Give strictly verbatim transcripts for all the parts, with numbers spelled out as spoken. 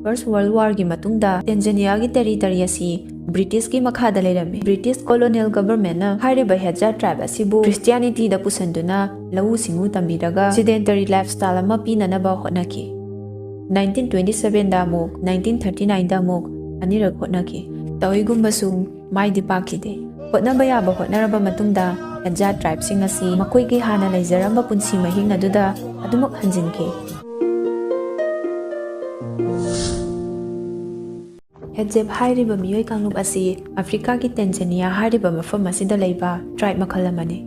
First World Warꯒꯤ ꯃꯇꯨꯡꯗ ꯇꯦꯟꯖꯥꯅꯤꯌꯥꯒꯤ territory ꯑꯁꯤ ꯕ꯭ꯔꯤꯇꯤꯁꯀꯤ ꯃꯈꯥꯗ ꯂꯩꯔꯝꯃꯤ꯫ ꯕ꯭ꯔꯤꯇꯤꯁ colonial governmentꯅ ꯍꯥꯏꯔꯤꯕ ꯍꯦꯖꯥ tribe ꯑꯁꯤꯕꯨ Christianityꯗ ꯄꯨꯁꯤꯟꯗꯨꯅ ꯂꯧꯎ ꯁꯤꯡꯎ ꯇꯝꯕꯤꯔꯒ sedentary lifestyle ꯑꯃ ꯄꯤꯅꯅꯕ ꯍꯣꯠꯅꯈꯤ꯫ Nineteen twenty sevenꯗ ꯑꯃꯨꯛ, nineteen thirty nineꯗ ꯑꯃꯨꯛ ꯑꯅꯤꯔꯛ ꯍꯣꯠꯅꯈꯤ꯫ ꯇꯧꯏꯒꯨꯝꯕꯁꯨ ꯃꯥꯏꯗꯤ ꯄꯥꯛꯈꯤꯗꯦ꯫ ꯍꯣꯠꯅꯕ ꯌꯥꯕ ꯍꯣꯠꯅꯔꯕ ꯃꯇꯨꯡꯗ, ꯍꯦꯖꯥ tribeꯁꯤꯡ ꯑꯁꯤ ꯃꯈꯣꯏꯒꯤ ꯍꯥꯟꯅ ꯂꯩꯖꯔꯝꯕ ꯄꯨꯟꯁꯤ ꯃꯍꯤꯡ ꯑꯗꯨꯗ ꯑꯗꯨꯃꯛ ꯍꯟꯖꯤꯟꯈꯤ꯫ ꯍꯦꯖꯦꯕ ꯍꯥꯏꯔꯤꯕ ꯃꯤꯑꯣꯏ ꯀꯥꯡꯂꯨꯞ ꯑꯁꯤ ꯑꯐ꯭ꯔꯤꯀꯥꯒꯤ ꯇꯦꯟꯖꯥꯅꯤꯌꯥ ꯍꯥꯏꯔꯤꯕ ꯃꯐꯝ ꯑꯁꯤꯗ ꯂꯩꯕ tribe ꯃꯈꯜ ꯑꯃꯅꯤ꯫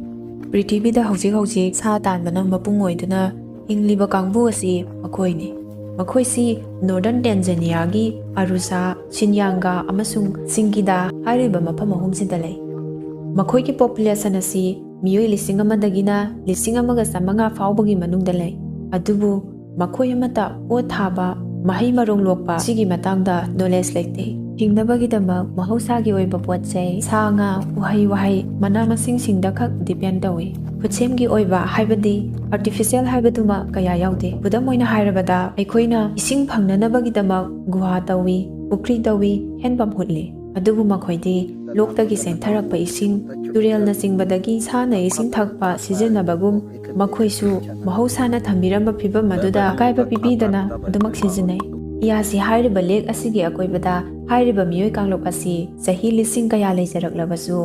ꯄ꯭ꯔꯤꯊꯤꯕꯤꯗ ꯍꯧꯖꯤꯛ ꯍꯧꯖꯤꯛ ꯁꯥ ꯇꯥꯟꯕꯅ ꯃꯄꯨꯡ ꯑꯣꯏꯗꯨꯅ ꯍꯤꯡꯂꯤꯕ ꯀꯥꯡꯕꯨ ꯑꯁꯤ ꯃꯈꯣꯏꯅꯤ꯫ ꯃꯈꯣꯏꯁꯤ Northern ꯇꯦꯟꯖꯥꯅꯤꯌꯥꯒꯤ ꯑꯔꯨꯁꯥ, ꯁꯤꯟꯌꯥꯡꯒꯥ ꯑꯃꯁꯨꯡ ꯁꯤꯡꯒꯤꯗꯥ ꯍꯥꯏꯔꯤꯕ ꯃꯐꯝ ꯑꯍꯨꯝꯁꯤꯗ ꯂꯩ꯫ ꯃꯈꯣꯏꯒꯤ population ꯑꯁꯤ ꯃꯤꯑꯣꯏ ꯂꯤꯁꯤꯡ ꯑꯃꯗꯒꯤꯅ ꯂꯤꯁꯤꯡ ꯑꯃꯒ ꯆꯥꯃꯉꯥ ꯐꯥꯎꯕꯒꯤ ꯃꯅꯨꯡꯗ ꯂꯩ꯫ ꯑꯗꯨꯕꯨ ꯃꯈꯣꯏ ꯑꯃꯠꯇ ꯄꯣꯠ ꯊꯥꯕ, ꯃꯍꯩ ꯃꯔꯣꯡ ꯂꯣꯛꯄ ꯑꯁꯤꯒꯤ ꯃꯇꯥꯡꯗ knowledge ꯂꯩꯇꯦ꯫ ꯍꯤꯡꯅꯕꯒꯤꯗꯃꯛ ꯃꯍꯧꯁꯥꯒꯤ ꯑꯣꯏꯕ ꯄꯣꯠ ꯆꯩ, ꯁꯥ ꯉꯥ, ꯎꯍꯩ ꯋꯥꯍꯩ, ꯃꯅꯥ ꯃꯁꯤꯡꯁꯤꯡꯗ ꯈꯛ depend ꯇꯧꯏ꯫ ꯈꯨꯠꯁꯦꯝꯒꯤ ꯑꯣꯏꯕ, ꯍꯥꯏꯕꯗꯤ artificial ꯍꯥꯏꯕꯗꯨꯃ ꯀꯌꯥ ꯌꯥꯎꯗꯦ꯫ ꯈꯨꯗꯝ ꯑꯣꯏꯅ ꯍꯥꯏꯔꯕꯗ, ꯑꯩꯈꯣꯏꯅ ꯏꯁꯤꯡ ꯐꯪꯅꯅꯕꯒꯤꯗꯃꯛ ꯒꯨꯍꯥ ꯇꯧꯏ, ꯄꯨꯈ꯭ꯔꯤ ꯇꯧꯏ, ꯍꯦꯟꯄꯝ ꯍꯨꯠꯂꯤ꯫ ꯑꯗꯨꯕꯨ ꯃꯈꯣꯏꯗꯤ ꯂꯣꯛꯇꯒꯤ ꯆꯦꯟꯊꯔꯛꯄ ꯏꯁꯤꯡ, ꯇꯨꯔꯦꯜꯅꯆꯤꯡꯕꯗꯒꯤ ꯁꯥꯅ ꯏꯁꯤꯡ ꯊꯛꯄ ꯁꯤꯖꯤꯟꯅꯕꯒꯨꯝ, ꯃꯈꯣꯏꯁꯨ ꯃꯍꯧꯁꯥꯅ ꯊꯝꯕꯤꯔꯝꯕ ꯐꯤꯕꯝ ꯑꯗꯨꯗ ꯑꯀꯥꯏꯕ ꯄꯤꯕꯤꯗꯅ ꯑꯗꯨꯃꯛ ꯁꯤꯖꯤꯟꯅꯩ꯫ ꯏꯌꯥꯁꯤ ꯍꯥꯏꯔꯤꯕ lake ꯑꯁꯤꯒꯤ ꯑꯀꯣꯏꯕꯗ ꯍꯥꯏꯔꯤꯕ ꯃꯤꯑꯣꯏ ꯀꯥꯡꯂꯨꯞ ꯑꯁꯤ ꯆꯍꯤ ꯂꯤꯁꯤꯡ ꯀꯌꯥ ꯂꯩꯖꯔꯛꯂꯕꯁꯨ,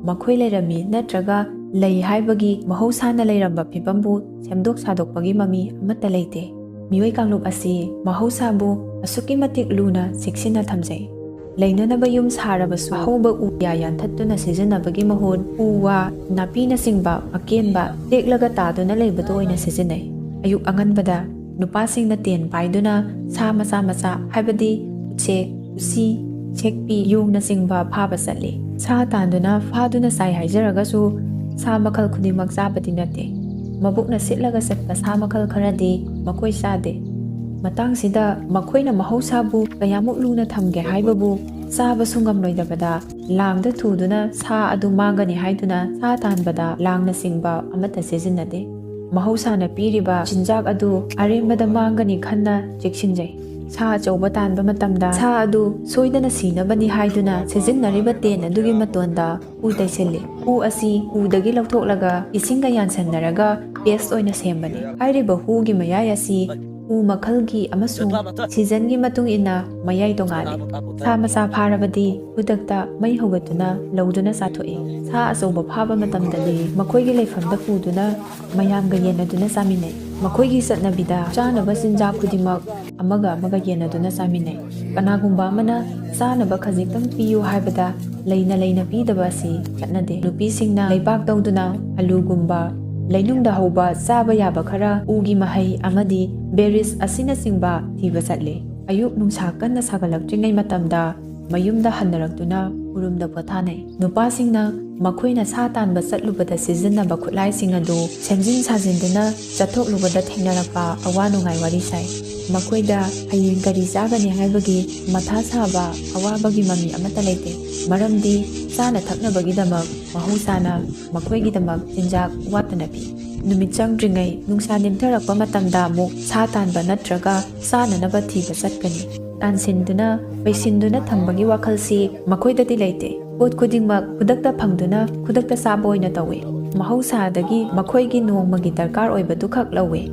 ꯃꯈꯣꯏ ꯂꯩꯔꯝꯃꯤ ꯅꯠꯇ꯭ꯔꯒ ꯂꯩ ꯍꯥꯏꯕꯒꯤ ꯃꯍꯧꯁꯥꯅ ꯂꯩꯔꯝꯕ ꯐꯤꯕꯝꯕꯨ ꯁꯦꯝꯗꯣꯛ ꯁꯥꯗꯣꯛꯄꯒꯤ ꯃꯃꯤ ꯑꯃꯠꯇ ꯂꯩꯇꯦ꯫ ꯃꯤꯑꯣꯏ ꯀꯥꯡꯂꯨꯞ ꯑꯁꯤ ꯃꯍꯧꯁꯥꯕꯨ ꯑꯁꯨꯛꯀꯤ ꯃꯇꯤꯛ ꯂꯨꯅ ꯆꯦꯛꯁꯤꯟꯅ ꯊꯝꯖꯩ꯫ ꯂꯩꯅꯅꯕ ꯌꯨꯝ ꯁꯥꯔꯕꯁꯨ, ꯑꯍꯧꯕ ꯎ ꯀꯌꯥ ꯌꯥꯟꯊꯠꯇꯨꯅ ꯁꯤꯖꯤꯟꯅꯕꯒꯤ ꯃꯍꯨꯠ, ꯎ ꯋꯥ, ꯅꯥꯄꯤꯅꯆꯤꯡꯕ ꯑꯀꯦꯟꯕ ꯇꯦꯛꯂꯒ ꯇꯥꯗꯨꯅ ꯂꯩꯕꯗꯨ ꯑꯣꯏꯅ ꯁꯤꯖꯤꯟꯅꯩ꯫ ꯑꯌꯨꯛ ꯑꯉꯟꯕꯗ ꯅꯨꯄꯥꯁꯤꯡꯅ ꯇꯦꯟ ꯄꯥꯏꯗꯨꯅ ꯁꯥ ꯃꯆꯥ ꯃꯆꯥ, ꯍꯥꯏꯕꯗꯤ ꯎꯆꯦꯛ, ꯎꯆꯤ, ꯁꯦꯛꯄꯤ, ꯌꯣꯡꯅꯆꯤꯡꯕ ꯐꯥꯕ ꯆꯠꯂꯤ꯫ ꯁꯥ ꯇꯥꯟꯗꯨꯅ ꯐꯥꯗꯨꯅ ꯆꯥꯏ ꯍꯥꯏꯖꯔꯒꯁꯨ, ꯁꯥ ꯃꯈꯜ ꯈꯨꯗꯤꯡꯃꯛ ꯆꯥꯕꯗꯤ ꯅꯠꯇꯦ꯫ ꯃꯕꯨꯛꯅ ꯁꯤꯠꯂꯒ ꯆꯠꯄ ꯁꯥ ꯃꯈꯜ ꯈꯔꯗꯤ ꯃꯈꯣꯏ ꯆꯥꯗꯦ꯫ ꯃꯇꯥꯡꯁꯤꯗ ꯃꯈꯣꯏꯅ ꯃꯍꯧꯁꯥꯕꯨ ꯀꯌꯥꯃꯨꯛ ꯂꯨꯅ ꯊꯝꯒꯦ ꯍꯥꯏꯕꯕꯨ ꯆꯥꯕꯁꯨ ꯉꯝꯂꯣꯏꯗꯕꯗ, ꯂꯥꯡꯗ ꯊꯨꯗꯨꯅ ꯁꯥ ꯑꯗꯨ ꯃꯥꯡꯒꯅꯤ ꯍꯥꯏꯗꯨꯅ ꯁꯥ ꯇꯥꯟꯕꯗ ꯂꯥꯡꯅꯆꯤꯡꯕ ꯑꯃꯠꯇ ꯁꯤꯖꯤꯟꯅꯗꯦ꯫ ꯃꯍꯧꯁꯥꯅ ꯄꯤꯔꯤꯕ ꯆꯤꯟꯖꯥꯛ ꯑꯗꯨ ꯑꯔꯦꯝꯕꯗ ꯃꯥꯡꯒꯅꯤ ꯈꯟꯅ ꯆꯦꯛꯁꯤꯟꯖꯩ꯫ ꯁꯥ ꯑꯆꯧꯕ ꯇꯥꯟꯕ ꯃꯇꯝꯗ ꯁꯥ ꯑꯗꯨ ꯁꯣꯏꯗꯅ ꯁꯤꯅꯕꯅꯤ ꯍꯥꯏꯗꯨꯅ ꯁꯤꯖꯤꯟꯅꯔꯤꯕ ꯇꯦꯟ ꯑꯗꯨꯒꯤ ꯃꯇꯣꯟꯗ ꯎ ꯇꯩꯁꯤꯜꯂꯤ꯫ ꯎ ꯑꯁꯤ ꯎꯗꯒꯤ ꯂꯧꯊꯣꯛꯂꯒ ꯏꯁꯤꯡꯒ ꯌꯥꯟꯁꯟꯅꯔꯒ ꯄꯦꯁ ꯑꯣꯏꯅ ꯁꯦꯝꯕꯅꯤ꯫ ꯍꯥꯏꯔꯤꯕ ꯍꯨꯒꯤ ꯃꯌꯥꯏ ꯑꯁꯤ ꯎ ꯃꯈꯜꯒꯤ ꯑꯃꯁꯨꯡ ꯁꯤꯖꯟꯒꯤ ꯃꯇꯨꯡ ꯏꯟꯅ ꯃꯌꯥꯏ ꯇꯣꯉꯥꯜꯂꯤ꯫ ꯁꯥ ꯃꯆꯥ ꯐꯥꯔꯕꯗꯤ ꯈꯨꯗꯛꯇ ꯃꯩ ꯍꯧꯒꯠꯇꯨꯅ ꯂꯧꯗꯨꯅ ꯆꯥꯊꯣꯛꯏ꯫ ꯁꯥ ꯑꯆꯧꯕ ꯐꯥꯕ ꯃꯇꯝꯗꯗꯤ ꯃꯈꯣꯏꯒꯤ ꯂꯩꯐꯝꯗ ꯄꯨꯗꯨꯅ ꯃꯌꯥꯝꯒ ꯌꯦꯟꯅꯗꯨꯅ ꯆꯥꯃꯤꯟꯅꯩ꯫ ꯃꯈꯣꯏꯒꯤ ꯆꯠꯅꯕꯤꯗ ꯆꯥꯅꯕ ꯆꯤꯟꯖꯥꯛ ꯈꯨꯗꯤꯡꯃꯛ ꯑꯃꯒ ꯑꯃꯒ ꯌꯦꯟꯅꯗꯨꯅ ꯆꯥꯃꯤꯟꯅꯩ꯫ ꯀꯅꯥꯒꯨꯝꯕ ꯑꯃꯅ ꯆꯥꯅꯕ ꯈꯖꯤꯛꯇꯪ ꯄꯤꯌꯨ ꯍꯥꯏꯕꯗ ꯂꯩꯅ ꯂꯩꯅ ꯄꯤꯗꯕ ꯑꯁꯤ ꯆꯠꯅꯗꯦ꯫ ꯅꯨꯄꯤꯁꯤꯡꯅ ꯂꯩꯕꯥꯛ ꯇꯧꯗꯨꯅ ꯑꯂꯨꯒꯨꯝꯕ, ꯂꯩꯅꯨꯡꯗ ꯍꯧꯕ ꯆꯥꯕ ꯌꯥꯕ ꯈꯔ, ꯎꯒꯤ ꯃꯍꯩ ꯑꯃꯗꯤ ꯕꯦꯔꯤꯁ ꯑꯁꯤꯅꯆꯤꯡꯕ ꯊꯤꯕ ꯆꯠꯂꯤ꯫ ꯑꯌꯨꯛ ꯅꯨꯡꯁꯥ ꯀꯟꯅ ꯁꯥꯒꯠꯂꯛꯇ꯭ꯔꯤꯉꯩ ꯃꯇꯝꯗ ꯃꯌꯨꯝꯗ ꯍꯟꯅꯔꯛꯇꯨꯅ ꯎꯔꯨꯝꯗ ꯄꯣꯊꯥꯅꯩ꯫ ꯅꯨꯄꯥꯁꯤꯡꯅ ꯃꯈꯣꯏꯅ ꯁꯥ ꯇꯥꯟꯕ ꯆꯠꯂꯨꯕꯗ ꯁꯤꯖꯤꯟꯅꯕ ꯈꯨꯠꯂꯥꯏꯁꯤꯡ ꯑꯗꯨ ꯁꯦꯝꯖꯤꯟ ꯁꯥꯖꯤꯟꯗꯨꯅ ꯆꯠꯊꯣꯛꯂꯨꯕꯗ ꯊꯦꯡꯅꯔꯛꯄ ꯑꯋꯥ ꯅꯨꯡꯉꯥꯏ ꯋꯥꯔꯤ ꯁꯥꯏ꯫ ꯃꯈꯣꯏꯗ ꯍꯌꯦꯡ ꯀꯔꯤ ꯆꯥꯒꯅꯤ ꯍꯥꯏꯕꯒꯤ ꯃꯊꯥ ꯁꯥꯕ ꯑꯋꯥꯕꯒꯤ ꯃꯃꯤ ꯑꯃꯠꯇ ꯂꯩꯇꯦ, ꯃꯔꯝꯗꯤ ꯆꯥꯅ ꯊꯛꯅꯕꯒꯤꯗꯃꯛ ꯃꯍꯧꯁꯥꯅ ꯃꯈꯣꯏꯒꯤꯗꯃꯛ ꯆꯤꯟꯖꯥꯛ ꯋꯥꯠꯇꯅ ꯄꯤ꯫ ꯅꯨꯃꯤꯠ ꯆꯪꯗ꯭ꯔꯤꯉꯩ ꯅꯨꯡꯁꯥ ꯅꯦꯝꯊꯔꯛꯄ ꯃꯇꯝꯗ ꯑꯃꯨꯛ ꯁꯥ ꯇꯥꯟꯕ ꯅꯠꯇ꯭ꯔꯒ ꯆꯥꯅꯅꯕ ꯊꯤꯕ ꯆꯠꯀꯅꯤ꯫ ꯇꯥꯟꯁꯤꯟꯗꯨꯅ, ꯄꯩꯁꯤꯟꯗꯨꯅ ꯊꯝꯕꯒꯤ ꯋꯥꯈꯜꯁꯤ ꯃꯈꯣꯏꯗꯗꯤ ꯂꯩꯇꯦ꯫ ꯄꯣꯠ ꯈꯨꯗꯤꯡꯃꯛ ꯈꯨꯗꯛꯇ ꯐꯪꯗꯨꯅ ꯈꯨꯗꯛꯇ ꯆꯥꯕ ꯑꯣꯏꯅ ꯇꯧꯏ꯫ ꯃꯍꯧꯁꯥꯗꯒꯤ ꯃꯈꯣꯏꯒꯤ ꯅꯣꯡꯃꯒꯤ ꯗꯔꯀꯥꯔ ꯑꯣꯏꯕꯗꯨꯈꯛ ꯂꯧꯏ꯫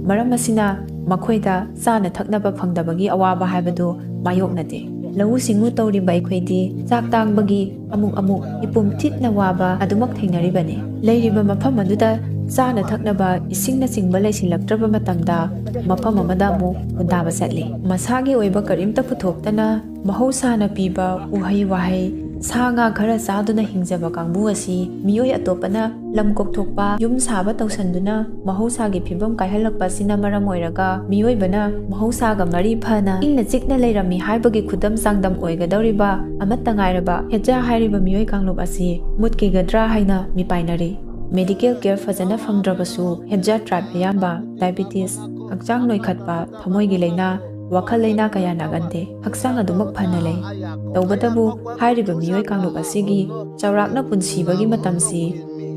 ꯃꯔꯝ ꯑꯁꯤꯅ ꯃꯈꯣꯏꯗ ꯆꯥꯅ ꯊꯛꯅꯕ ꯐꯪꯗꯕꯒꯤ ꯑꯋꯥꯕ ꯍꯥꯏꯕꯗꯨ ꯃꯥꯌꯣꯛꯅꯗꯦ꯫ ꯂꯧꯎ ꯁꯤꯡꯎ ꯇꯧꯔꯤꯕ ꯑꯩꯈꯣꯏꯗꯤ ꯆꯥꯛ ꯇꯥꯡꯕꯒꯤ ꯑꯃꯨꯛ ꯑꯃꯨꯛ ꯏꯄꯨꯝ ꯊꯤꯠꯅ ꯋꯥꯕ ꯑꯗꯨꯃꯛ ꯊꯦꯡꯅꯔꯤꯕꯅꯤ꯫ ꯂꯩꯔꯤꯕ ꯃꯐꯝ ꯑꯗꯨꯗ ꯆꯥꯅ ꯊꯛꯅꯕ ꯏꯁꯤꯡꯅꯆꯤꯡꯕ ꯂꯩꯁꯤꯜꯂꯛꯇ꯭ꯔꯕ ꯃꯇꯝꯗ ꯃꯐꯝ ꯑꯃꯗ ꯑꯃꯨꯛ ꯈꯨꯟꯗꯥꯕ ꯆꯠꯂꯤ꯫ ꯃꯁꯥꯒꯤ ꯑꯣꯏꯕ ꯀꯔꯤꯝꯇ ꯄꯨꯊꯣꯛꯇꯅ ꯃꯍꯧꯁꯥꯅ ꯄꯤꯕ ꯎꯍꯩ ꯋꯥꯍꯩ, ꯁꯥ ꯉꯥ ꯈꯔ ꯆꯥꯗꯨꯅ ꯍꯤꯡꯖꯕ ꯀꯥꯡꯕꯨ ꯑꯁꯤ ꯃꯤꯑꯣꯏ ꯑꯇꯣꯞꯄꯅ ꯂꯝ ꯀꯣꯛꯊꯣꯛꯄ, ꯌꯨꯝ ꯁꯥꯕ ꯇꯧꯁꯟꯗꯨꯅ ꯃꯍꯧꯁꯥꯒꯤ ꯐꯤꯕꯝ ꯀꯥꯏꯍꯜꯂꯛꯄ ꯑꯁꯤꯅ ꯃꯔꯝ ꯑꯣꯏꯔꯒ ꯃꯤꯑꯣꯏꯕꯅ ꯃꯍꯧꯁꯥꯒ ꯃꯔꯤ ꯐꯅ ꯏꯪꯅ ꯆꯤꯛꯅ ꯂꯩꯔꯝꯃꯤ ꯍꯥꯏꯕꯒꯤ ꯈꯨꯗꯝ ꯆꯥꯡꯗꯝ ꯑꯣꯏꯒꯗꯧꯔꯤꯕ ꯑꯃꯠꯇ ꯉꯥꯏꯔꯕ ꯍꯦꯖꯥ ꯍꯥꯏꯔꯤꯕ ꯃꯤꯑꯣꯏ ꯀꯥꯡꯂꯨꯞ ꯑꯁꯤ ꯃꯨꯠꯈꯤꯒꯗ꯭ꯔꯥ ꯍꯥꯏꯅ ꯃꯤꯄꯥꯏꯅꯔꯤ꯫ ꯃꯦꯗꯤꯀꯦꯜ ꯀꯦꯌꯔ ꯐꯖꯅ ꯐꯪꯗ꯭ꯔꯕꯁꯨ ꯍꯦꯖꯥ ꯇ꯭ꯔꯥꯏꯕ ꯑꯌꯥꯝꯕ ꯗꯥꯏꯕꯤꯇꯤꯁ, ꯍꯛꯆꯥꯡ ꯅꯣꯏꯈꯠꯄ, ꯊꯃꯣꯏꯒꯤ ꯂꯥꯏꯅꯥ, ꯋꯥꯈꯜ ꯂꯥꯏꯅꯥ ꯀꯌꯥ ꯅꯥꯒꯟꯗꯦ꯫ ꯍꯛꯆꯥꯡ ꯑꯗꯨꯃꯛ ꯐꯅ ꯂꯩ꯫ ꯇꯧꯕꯇꯕꯨ ꯍꯥꯏꯔꯤꯕ ꯃꯤꯑꯣꯏ ꯀꯥꯡꯂꯨꯞ ꯑꯁꯤꯒꯤ ꯆꯥꯎꯔꯥꯛꯅ ꯄꯨꯟꯁꯤꯕꯒꯤ ꯃꯇꯝꯁꯤ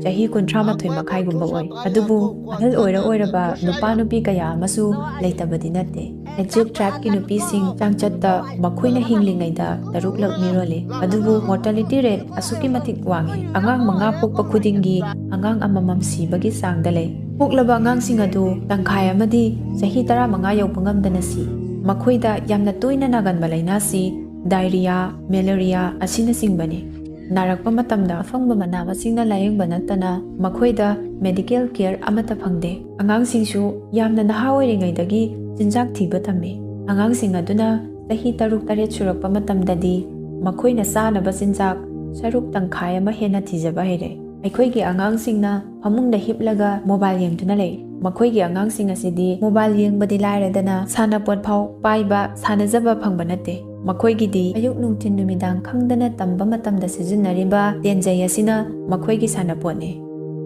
ꯆꯍꯤ ꯀꯨꯟꯊ꯭ꯔꯥ ꯃꯥꯊꯣꯏ ꯃꯈꯥꯏꯒꯨꯝꯕ ꯑꯣꯏ꯫ ꯑꯗꯨꯕꯨ ꯑꯍꯜ ꯑꯣꯏꯔ ꯑꯣꯏꯔꯕ ꯅꯨꯄꯥ ꯅꯨꯄꯤ ꯀꯌꯥ ꯑꯃꯁꯨ ꯂꯩꯇꯕꯗꯤ ꯅꯠꯇꯦ꯫ ꯍꯦꯖꯦꯠ ꯇ꯭ꯔꯥꯏꯕꯀꯤ ꯅꯨꯄꯤꯁꯤꯡ ꯆꯥꯡꯆꯠꯇ ꯃꯈꯣꯏꯅ ꯍꯤꯡꯂꯤꯉꯩꯗ ꯇꯔꯨꯛꯂꯛ ꯃꯤꯔꯣꯜꯂꯤ꯫ ꯑꯗꯨꯕꯨ mortality rate ꯑꯁꯨꯛꯀꯤ ꯃꯇꯤꯛ ꯋꯥꯡꯏ꯫ ꯑꯉꯥꯡ ꯃꯉꯥ ꯄꯣꯛꯄ ꯈꯨꯗꯤꯡꯒꯤ ꯑꯉꯥꯡ ꯑꯃꯃꯝ ꯁꯤꯕꯒꯤ ꯆꯥꯡꯗ ꯂꯩ꯫ ꯄꯣꯛꯂꯕ ꯑꯉꯥꯡꯁꯤꯡ ꯑꯗꯨ ꯇꯪꯈꯥꯏ ꯑꯃꯗꯤ ꯆꯍꯤ ꯇꯔꯥꯃꯉꯥ ꯌꯧꯕ ꯉꯝꯗꯅ ꯁꯤ꯫ ꯃꯈꯣꯏꯗ ꯌꯥꯝꯅ ꯇꯣꯏꯅ ꯅꯥꯒꯟꯕ ꯂꯥꯏꯅꯥꯁꯤ diarrhea, malaria ꯑꯁꯤꯅꯆꯤꯡꯕꯅꯤ꯫ ꯅꯥꯔꯛꯄ ꯃꯇꯝꯗ ꯑꯐꯪꯕ ꯃꯅꯥ ꯃꯁꯤꯡꯅ ꯂꯥꯌꯦꯡꯕ ꯅꯠꯇꯅ ꯃꯈꯣꯏꯗ medical care ꯑꯃꯠꯇ ꯐꯪꯗꯦ꯫ ꯑꯉꯥꯡꯁꯤꯡꯁꯨ ꯌꯥꯝꯅ ꯅꯍꯥ ꯑꯣꯏꯔꯤꯉꯩꯗꯒꯤ ꯆꯤꯟꯖꯥꯛ ꯊꯤꯕ ꯇꯝꯃꯤ꯫ ꯑꯉꯥꯡꯁꯤꯡ ꯑꯗꯨꯅ ꯆꯍꯤ ꯇꯔꯨꯛ ꯇꯔꯦꯠ ꯁꯨꯔꯛꯄ ꯃꯇꯝꯗꯗꯤ ꯃꯈꯣꯏꯅ ꯆꯥꯅꯕ ꯆꯤꯟꯖꯥꯛ ꯁꯔꯨꯛ ꯇꯪꯈꯥꯏ ꯑꯃ ꯍꯦꯟꯅ ꯊꯤꯖꯕ ꯍꯩꯔꯦ꯫ ꯑꯩꯈꯣꯏꯒꯤ ꯑꯉꯥꯡꯁꯤꯡꯅ ꯐꯃꯨꯡꯗ ꯍꯤꯞꯂꯒ mobile ꯌꯦꯡꯗꯨꯅ ꯂꯩ꯫ ꯃꯈꯣꯏꯒꯤ ꯑꯉꯥꯡꯁꯤꯡ ꯑꯁꯤꯗꯤ mobile ꯌꯦꯡꯕꯗꯤ ꯂꯥꯏꯔꯗꯅ ꯁꯥꯟꯅꯄꯣꯠ ꯐꯥꯎ ꯄꯥꯏꯕ, ꯁꯥꯟꯅꯖꯕ ꯐꯪꯕ ꯅꯠꯇꯦ꯫ ꯃꯈꯣꯏꯒꯤꯗꯤ ꯑꯌꯨꯛ ꯅꯨꯡꯊꯤꯟ ꯅꯨꯃꯤꯗꯥꯡ ꯈꯪꯗꯅ ꯇꯝꯕ ꯃꯇꯝꯗ ꯁꯤꯖꯤꯟꯅꯔꯤꯕ ꯇꯦꯟꯖꯩ ꯑꯁꯤꯅ ꯃꯈꯣꯏꯒꯤ ꯁꯥꯟꯅꯄꯣꯠꯅꯤ꯫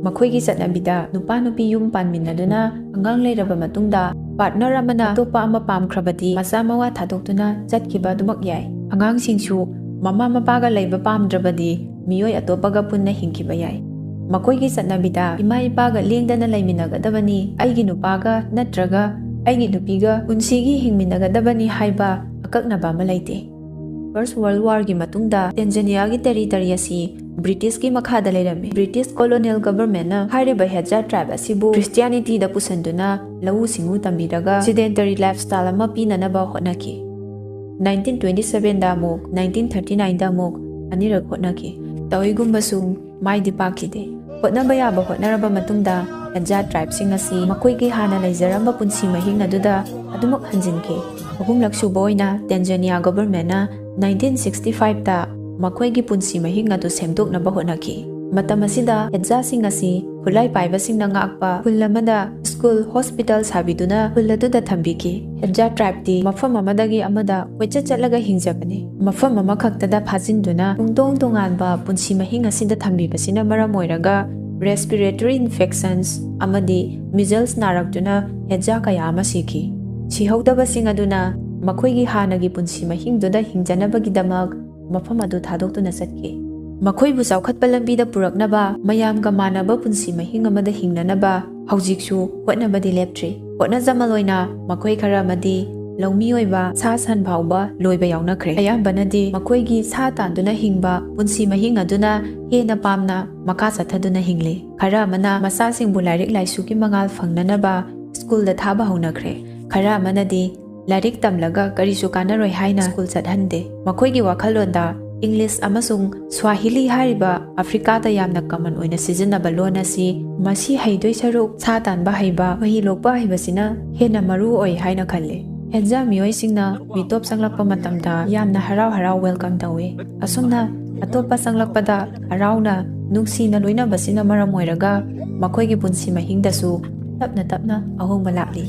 ꯃꯈꯣꯏꯒꯤ ꯆꯠꯅꯕꯤꯗ ꯅꯨꯄꯥ ꯅꯨꯄꯤ ꯌꯨꯝ ꯄꯥꯟꯃꯤꯟꯅꯗꯨꯅ ꯑꯉꯥꯡ ꯂꯩꯔꯕ ꯃꯇꯨꯡꯗ partner ꯑꯃꯅ ꯑꯇꯣꯞꯄ ꯑꯃ ꯄꯥꯝꯈ꯭ꯔꯕꯗꯤ ꯃꯆꯥ ꯃꯋꯥ ꯊꯥꯗꯣꯛꯇꯨꯅ ꯆꯠꯈꯤꯕ ꯑꯗꯨꯃꯛ ꯌꯥꯏ꯫ ꯑꯉꯥꯡꯁꯤꯡꯁꯨ ꯃꯃꯥ ꯃꯄꯥꯒ ꯂꯩꯕ ꯄꯥꯝꯗ꯭ꯔꯕꯗꯤ ꯃꯤꯑꯣꯏ ꯑꯇꯣꯞꯄꯒ ꯄꯨꯟꯅ ꯍꯤꯡꯈꯤꯕ ꯌꯥꯏ꯫ ꯃꯈꯣꯏꯒꯤ ꯆꯠꯅꯕꯤꯗ ꯏꯃꯥ ꯏꯄꯥꯒ ꯂꯦꯡꯗꯅ ꯂꯩꯃꯤꯟꯅꯒꯗꯕꯅꯤ, ꯑꯩꯒꯤ ꯅꯨꯄꯥꯒ ꯅꯠꯇ꯭ꯔꯒ ꯑꯩꯒꯤ ꯅꯨꯄꯤꯒ ꯄꯨꯟꯁꯤꯒꯤ ꯍꯤꯡꯃꯤꯟꯅꯒꯗꯕꯅꯤ ꯍꯥꯏꯕ ꯑꯀꯛꯅꯕ ꯑꯃ ꯂꯩꯇꯦ꯫ First World Warꯒꯤ ꯃꯇꯨꯡꯗ ꯇꯦꯟꯖꯥꯅꯤꯌꯥꯒꯤ territory ꯑꯁꯤ Britishꯀꯤ ꯃꯈꯥꯗ ꯂꯩꯔꯝꯃꯤ꯫ British colonial governmentꯅ ꯍꯥꯏꯔꯤꯕ ꯍꯦꯖꯥ tribe ꯑꯁꯤꯕꯨ Christianityꯗ ꯄꯨꯁꯤꯟꯗꯨꯅ ꯂꯧꯎ ꯁꯤꯡꯎ ꯇꯝꯕꯤꯔꯒ sedentary lifestyle ꯑꯃ ꯄꯤꯅꯅꯕ ꯍꯣꯠꯅꯈꯤ꯫ nineteen twenty sevenꯗ ꯑꯃꯨꯛ, nineteen thirty nineꯗ ꯑꯃꯨꯛ ꯑꯅꯤꯔꯛ ꯍꯣꯠꯅꯈꯤ꯫ ꯇꯧꯏꯒꯨꯝꯕꯁꯨ ꯃꯥꯏꯗꯤ ꯄꯥꯛꯈꯤꯗꯦ꯫ ꯍꯣꯠꯅꯕ ꯌꯥꯕ ꯍꯣꯠꯅꯔꯕ ꯃꯇꯨꯡꯗ ꯍꯦꯖꯥ tribeꯁꯤꯡ ꯑꯁꯤ ꯃꯈꯣꯏꯒꯤ ꯍꯥꯟꯅ ꯂꯩꯖꯔꯝꯕ ꯄꯨꯟꯁꯤ ꯃꯍꯤꯡ ꯑꯗꯨꯗ ꯑꯗꯨꯃꯛ ꯍꯟꯖꯤꯟꯈꯤ꯫ ꯑꯍꯨꯝꯂꯛ ꯁꯨꯕ ꯑꯣꯏꯅ ꯇꯦꯟꯖꯥꯅꯤꯌꯥ governmentꯅ nineteen sixty fiveꯇ ꯃꯈꯣꯏꯒꯤ ꯄꯨꯟꯁꯤ ꯃꯍꯤꯡ ꯑꯗꯨ ꯁꯦꯝꯗꯣꯛꯅꯕ ꯍꯣꯠꯅꯈꯤ꯫ ꯃꯇꯝ ꯑꯁꯤꯗ ꯍꯦꯖꯥꯁꯤꯡ ꯑꯁꯤ ꯈꯨꯠꯂꯥꯏ ꯄꯥꯏꯕꯁꯤꯡꯅ ꯉꯥꯛꯄ ꯈꯨꯜ ꯑꯃꯗ school, hospital ꯁꯥꯕꯤꯗꯨꯅ ꯈꯨꯜ ꯑꯗꯨꯗ ꯊꯝꯕꯤꯈꯤ꯫ ꯍꯦꯖꯥ tribeꯇꯤ ꯃꯐꯝ ꯑꯃꯗꯒꯤ ꯑꯃꯗ ꯀꯣꯏꯆꯠ ꯆꯠꯂꯒ ꯍꯤꯡꯖꯕꯅꯤ꯫ ꯃꯐꯝ ꯑꯃꯈꯛꯇꯗ ꯐꯥꯖꯤꯟꯗꯨꯅ ꯇꯣꯉꯥꯟ ꯇꯣꯉꯥꯟꯕ ꯄꯨꯟꯁꯤ ꯃꯍꯤꯡ ꯑꯁꯤꯗ ꯊꯝꯕꯤꯕꯁꯤꯅ ꯃꯔꯝ ꯑꯣꯏꯔꯒ respiratory infections ꯑꯃꯗꯤ measles ꯅꯥꯔꯛꯇꯨꯅ ꯍꯦꯖꯥ ꯀꯌꯥ ꯑꯃ ꯁꯤꯈꯤ꯫ ꯁꯤꯍꯧꯗꯕꯁꯤꯡ ꯑꯗꯨꯅ ꯃꯈꯣꯏꯒꯤ ꯍꯥꯟꯅꯒꯤ ꯄꯨꯟꯁꯤ ꯃꯍꯤꯡꯗꯨꯗ ꯍꯤꯡꯖꯅꯕꯒꯤꯗꯃꯛ ꯃꯐꯝ ꯑꯗꯨ ꯊꯥꯗꯣꯛꯇꯨꯅ ꯆꯠꯈꯤ꯫ ꯃꯈꯣꯏꯕꯨ ꯆꯥꯎꯈꯠꯄ ꯂꯝꯕꯤꯗ ꯄꯨꯔꯛꯅꯕ, ꯃꯌꯥꯝꯒ ꯃꯥꯟꯅꯕ ꯄꯨꯟꯁꯤ ꯃꯍꯤꯡ ꯑꯃꯗ ꯍꯤꯡꯅꯅꯕ ꯍꯧꯖꯤꯛꯁꯨ ꯍꯣꯠꯅꯕꯗꯤ ꯂꯦꯞꯇ꯭ꯔꯤ꯫ ꯍꯣꯠꯅꯖꯃꯜ ꯑꯣꯏꯅ ꯃꯈꯣꯏ ꯈꯔ ꯑꯃꯗꯤ ꯂꯧꯃꯤꯑꯣꯏꯕ, ꯁꯥ ꯁꯟ ꯐꯥꯎꯕ ꯂꯣꯏꯕ ꯌꯥꯎꯅꯈ꯭ꯔꯦ꯫ ꯑꯌꯥꯝꯕꯅꯗꯤ ꯃꯈꯣꯏꯒꯤ ꯁꯥ ꯇꯥꯟꯗꯨꯅ ꯍꯤꯡꯕ ꯄꯨꯟꯁꯤ ꯃꯍꯤꯡ ꯑꯗꯨꯅ ꯍꯦꯟꯅ ꯄꯥꯝꯅ ꯃꯈꯥ ꯆꯠꯊꯗꯨꯅ ꯍꯤꯡꯂꯤ꯫ ꯈꯔ ꯑꯃꯅ ꯃꯆꯥꯁꯤꯡꯕꯨ ꯂꯥꯏꯔꯤꯛ ꯂꯥꯏꯁꯨꯒꯤ ꯃꯉꯥꯜ ꯐꯪꯅꯅꯕ ꯁ꯭ꯀꯨꯜꯗ ꯊꯥꯕ ꯍꯧꯅꯈ꯭ꯔꯦ꯫ ꯈꯔ ꯑꯃꯅꯗꯤ ꯂꯥꯏꯔꯤꯛ ꯇꯝꯂꯒ ꯀꯔꯤꯁꯨ ꯀꯥꯟꯅꯔꯣꯏ ꯍꯥꯏꯅ ꯁ꯭ꯀꯨꯜ ꯆꯠꯍꯟꯗꯦ꯫ ꯃꯈꯣꯏꯒꯤ ꯋꯥꯈꯜꯂꯣꯟꯗ ꯏꯪꯂꯤꯁ ꯑꯃꯁꯨꯡ ꯁ꯭ꯋꯥꯍꯤꯂꯤ ꯍꯥꯏꯔꯤꯕ ꯑꯐ꯭ꯔꯤꯀꯥꯗ ꯌꯥꯝꯅ ꯀꯃꯟ ꯑꯣꯏꯅ ꯁꯤꯖꯤꯟꯅꯕ ꯂꯣꯟ ꯑꯁꯤ, ꯃꯁꯤ ꯍꯩꯗꯣꯏ ꯁꯔꯨꯛ ꯁꯥ ꯇꯥꯟꯕ ꯍꯩꯕ, ꯃꯍꯤ ꯂꯣꯛꯄ ꯍꯩꯕꯁꯤꯅ ꯍꯦꯟꯅ ꯃꯔꯨ ꯑꯣꯏ ꯍꯥꯏꯅ ꯈꯜꯂꯤ꯫ ꯍꯦꯟꯖꯥ ꯃꯤꯑꯣꯏꯁꯤꯡꯅ ꯃꯤꯇꯣꯞ ꯆꯪꯂꯛꯄ ꯃꯇꯝꯗ ꯌꯥꯝꯅ ꯍꯔꯥꯎ ꯍꯔꯥꯎ ꯋꯦꯜꯀꯝ ꯇꯧꯏ꯫ ꯑꯁꯨꯝꯅ ꯑꯇꯣꯞꯄ ꯆꯪꯂꯛꯄꯗ ꯍꯔꯥꯎꯅ, ꯅꯨꯡꯁꯤꯅ ꯂꯣꯏꯅꯕꯁꯤꯅ ꯃꯔꯝ ꯑꯣꯏꯔꯒ ꯃꯈꯣꯏꯒꯤ ꯄꯨꯟꯁꯤ ꯃꯍꯤꯡꯗꯁꯨ ꯇꯞꯅ ꯇꯞꯅ ꯑꯍꯣꯡꯕ ꯂꯥꯛꯂꯤ꯫